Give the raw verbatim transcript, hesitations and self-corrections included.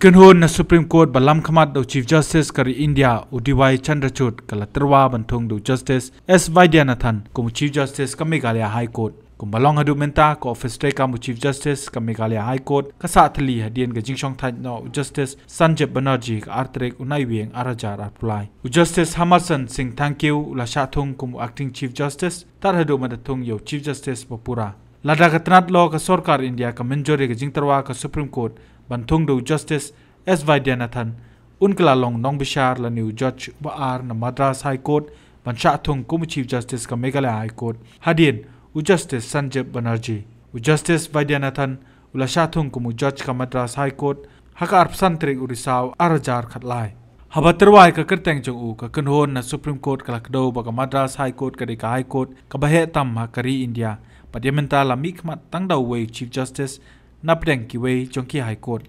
Kynhun na Supreme Court ba lam khmat da u Chief Justice ka ri India, u D Y Chandrachud, ka la tyrwa ban thung da u Justice S Vaidyanathan kum u Chief Justice ka Meghalaya High Court. Kumba long haduh mynta, ka office treikam u Chief Justice ka Meghalaya High Court ka sah thylli hadien ka jingshongthait noh u Justice Sanjib Banerjee ka ar tarik u Naiwieng ar hajar arphew lai. U Justice Hamarsan Singh Thangkhiew u la shah thung kum u Acting Chief Justice, tad haduh ban da thung ïa u Chief Justice ba pura. Lada ka tnat law ka sorkar India ka mynjur ïa ka jingtyrwa ka Supreme Court ban thung da u Justice S Vaidyanathan, un kylla long nongbishar lane u judge ba ar na Madras High Court ban shah thung kum u Chief Justice ka Meghalaya High Court hadien u Justice Sanjib Banerjee. U Justice Vaidyanathan u la shah thung kum u judge ka Madras High Court ha ka arphew san tarik u Risaw ar hajar khatlai. Haba tyrwa ïa ka kyrteng jong u, ka kynhun na Supreme Court ka la kdew ba ka Madras High Court ka dei ka High Court kaba heh tam ha ka ri India, bad ïa mynta la mih khmat tang da uwei u Chief Justice napdeng kiwei jong ki High Court.